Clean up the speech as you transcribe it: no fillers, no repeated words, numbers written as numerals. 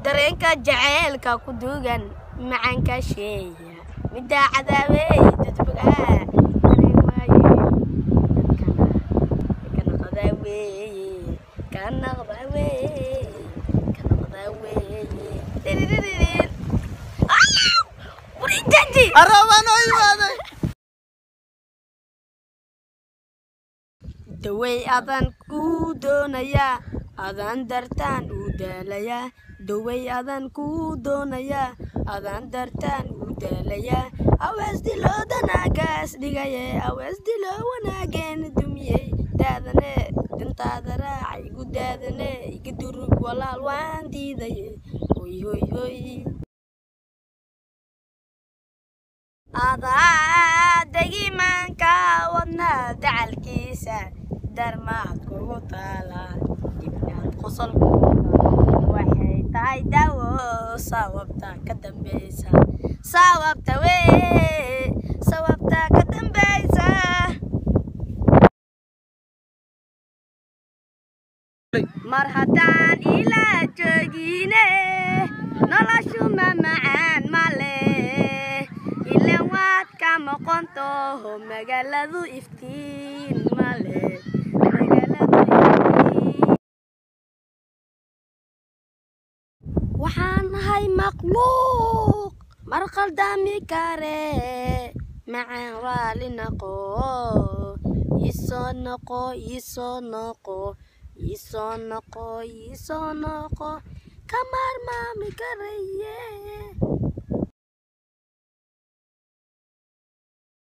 Dareenka jaceylka ku duugan macaanka sheeya middaa cadaawey dadbogaa dareen waaye dadkana ka noqdaa weeye, ka noqdaa weeye, ka noqdaa weeye. Dhiriririririn. Warintaji. Arabaa noo imaaday. Dawey adan kuu doonayaa, adaan dartaan u daalayaa. Dawey adan kuu doonayaa, adaan dartaan u daalayaa. Awees diloo danaagaas dhigaye, awees diloo wanaageen dumiyey. Daadane dantaada raaca igu daadane, iga durug walaal waan diidaye. Hoy hoy hoy. Adaa degimaanka wadnaa dacalkiisa darmaad kugu taala dibnaad qosol waxay tahay daawo sababta ka dambeysa, sababta wee, sababta ka dambeysa. Mar haddaan ila joogine noloshu ma macaan male, ilan waad ka moqontoho magaaladu iftiin male, magaaladu iftiin. Waxaan ahay makhluuq mar qaldami kare, macaan raali noqo, isoo noqo, isoo noqo, isoo noqo, isoo noqo, ka maarmaami karaye.